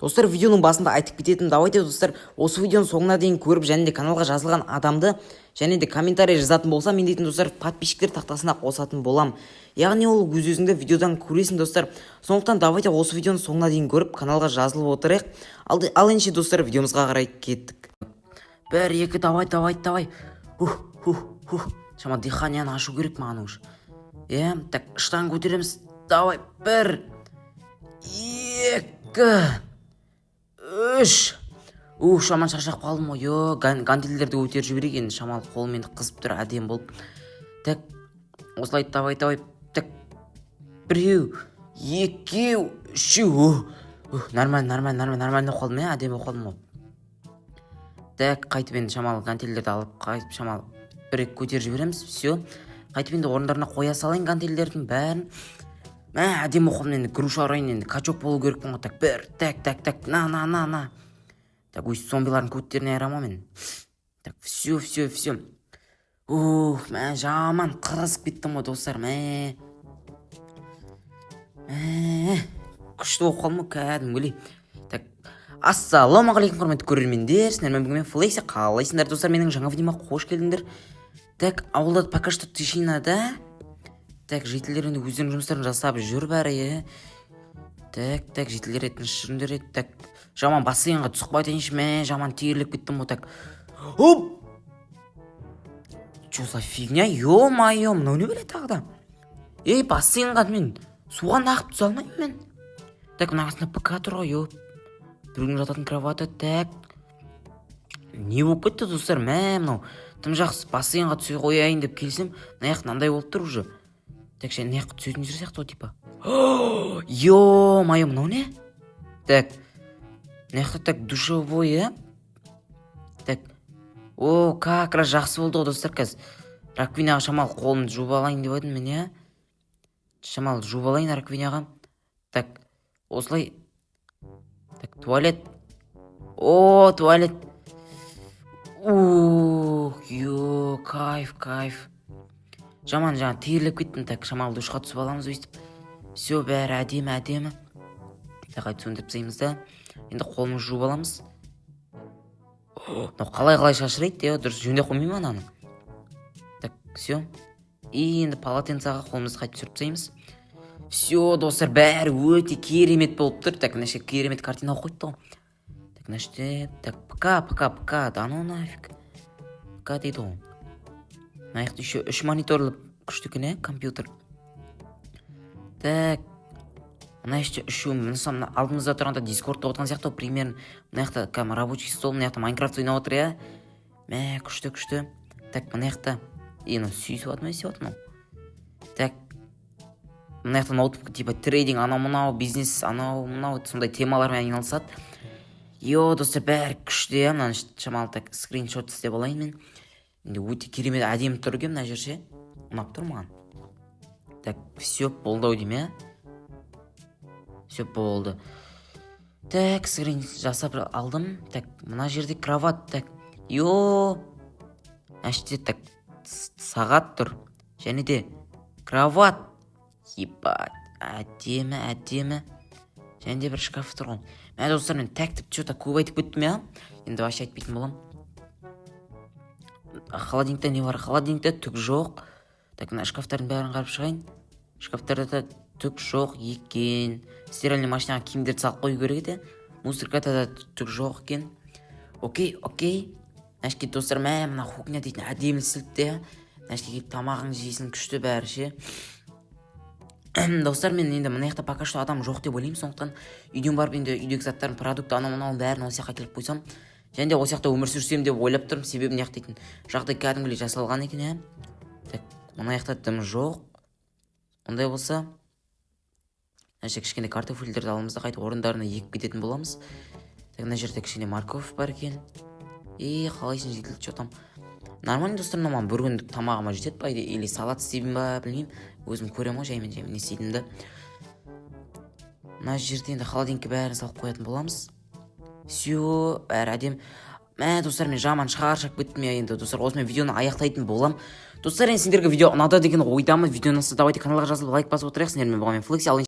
Достар, видеоның басында айтып кететін, давайте, достар, осы видеоның соңына дейін көріп және де каналға жазылған адамды және де комментарий жазатын болса, мен дейтін, достар, подписчиктер тақтасына қосатын болам. Яғни ол өз өзіңді видеодан көресің, достар. Сондықтан давайте осы видеоның соңына дейін көріп, каналға жазылып отырайық. Ал ендеше, достар, видеомызға қарай кеттік. Бір, екі, давай, давай, давай. Ух, ух, ух, шама дыханияны ашу керек маған уже, иә. Так, штанга көтереміз, давай. Бір, екі, үш. Ух, шаман шаршап қалдым ғой. Йо, гантельдерді көтеріп жіберейік енді, шамалы қолым енді қызып тұр, әдемі болып. Так, осылай, давай, давай. Так, біреу, екеу, үшеу. Ух, ух, нормально, нормально, нормально, нормально болып қалдым, иә, әдемі болып қалдым ғой. Так, қайтып енді шамалы гантельдерді алып, қайтып шамалы бір екі көтеріп жібереміз. Все, қайтып енді орындарына қоя салайын гантельдердің бәрін. Мә, әдемі болып қалдым енді, груша ұрайын енді, качок болу керекпін ғой. Так, бір, так, так, так, на, на, на, на. Так, өйстіп зомбилардың көттеріне айырамын ғой мен. Так, все, все, все. Ух, мә, жаман қызып кеттім ғой, достар. Мә, мә, күшті болып қалдым ғой кәдімгідей. Так, ассалаумағалейкум, құрметті көрермендер! Сіздермен бүгін мен, Флекси. Қалайсыңдар, достар? Менің жаңа видеома қош келдіңдер. Так, ауылда пока что тишина да. Так, жительдер енді өздерінің жұмыстарын жасап жүр бәрі, иә. Так, так, жительдер, тыныш жүріңдер. Так, жаман бассейнға түсіп қайтайыншы. Мә, жаман терлеп кеттім ғой. Так, оп, че за фигня? Ё мое, мынау не бәле тағы да? Ей, бассейнға мен суға нағып түсе алмаймын мен. Так, мына астында ПК тұр ғой, ё, біреудің жататын кроваты. Так, не болып кетті, достар? Мә, мынау тым жақсы. Бассейнға түсе қояйын деп келсем, мына жақ мынандай болып тұр уже. Так, және мына жаққа түсетін жер сияқты ғой типа. Ё мое, мынау не? Так, мына жақта, так, душевой, иә. Так, о, как раз жақсы болды ғой, достар. Қазір раковинаға шамалы қолымды жуып алайын деп едім мен, иә, шамалы жуып алайын раковинаға. Так, осылай. Так, туалет, о, туалет. Ух, ё, кайф, кайф. Жаман жаңа терлеп кеттім. Так, шамалы душқа түсіп аламыз өйстіп. Все, бәрі әдемі, әдемі. Так, қайтып сөндіріп тастаймыз да, енді қолымызды жуып аламыз. Мынау қалай, қалай шашырайды, иә? Дұрыс жөндеп қоймай ма ананы? Так, все, и енді полотенцаға қолымызды қайтып түсіріп тастаймыз. Все, достар, бәрі өте керемет болып тұр. Так, мына жерге керемет картина қойыпты ғой. Так, мына жерде, так, ПК, ПК, ПК, да ну нафиг, ПК дейді ғой. Мына жақта еще үш мониторлы, күшті екен, иә, компьютер. Так, мына жерде үшеуі, мысалы, мына алдымызда тұрғанда Дискордта отырған сияқты ғой примерно. Мына жақта кәдімгі рабочий стол, мына жақта Майнкрафт ойнап отыр, иә. Мә, күшті, күшті. Так, мына жақта е, мынау сүйісіп жатыр ма, не істеп жатыр мынау? Так, мына жақта ноутбук, типа трейдинг, анау мынау бизнес, анау мынау сондай темалармен айналысады. Йо, достар, бәрі күшті, иә. Мынаны шамалы, так, скриншот істеп алайын мен енді. Өте керемет, әдемі тұр екен мына жер ше, ұнап тұр маған. Так, все, болды ау деймін, иә, все, болды. Так, скрин жасап алдым. Так, мына жерде кровать. Так, йо, мына жерде, так, сағат тұр және де кровать. Ебать, әдемі, әдемі. Және де бір шкаф тұр ғой. Мә, достар, мен так деп че то көп айтып кеттім, иә, енді вообще айтпайтын боламын. Холодильникте не бар? Холодильникте түк жоқ. Так, мына шкафтардың бәрін қарап шығайын. Шкафтарда да түк жоқ екен. Стиральный машинаға киімдерді салып қою керек еді. Мусоркада да түк жоқ екен. Окей, окей. Мына жерге, достар, мә, мына кухня дейтін әдемі істеліпті, иә. Мына жерге келіп тамағыңды жейсің, күшті бәрі ше. Достар, мен енді мына жақта пока что адам жоқ деп ойлаймын, сондықтан үйден барып, енді үйдегі заттарын, продукт, анау мынауын бәрін осы жаққа әкеліп қойсам және де осы жақта өмір сүрсем деп ойлап тұрмын, себебі мына жақта дейтін жағдай кәдімгідей жасалған екен, иә. Так, мына жақта дым жоқ. Ондай болса, мына жерде кішкене картофельдерді аламыз да, қайтып орындарына егіп кететін боламыз. Так, мына жерде кішкене морковь бар екен. Е, қалайсың, жедел? Че там, нормально, достар? Мынау маған бір күндік тамағыма жетеді по идее, или салат істеймін ба, білмеймін, өзім көремін ғой жаймен жаймен не істейтінімді. Мына жерде енді холодильникке бәрін салып қоятын боламыз. Все, бәрі әдемі. Мә, достар, мен жаман шаршап кеттім, иә. Енді, достар, осымен видеоны аяқтайтын боламын. Достар, енді сендерге видео ұнады деген ойдамын. Видео ұнаса, давайте каналға жазылып, лайк басып отырайық. Сендермен болған мен, Флекси. Ал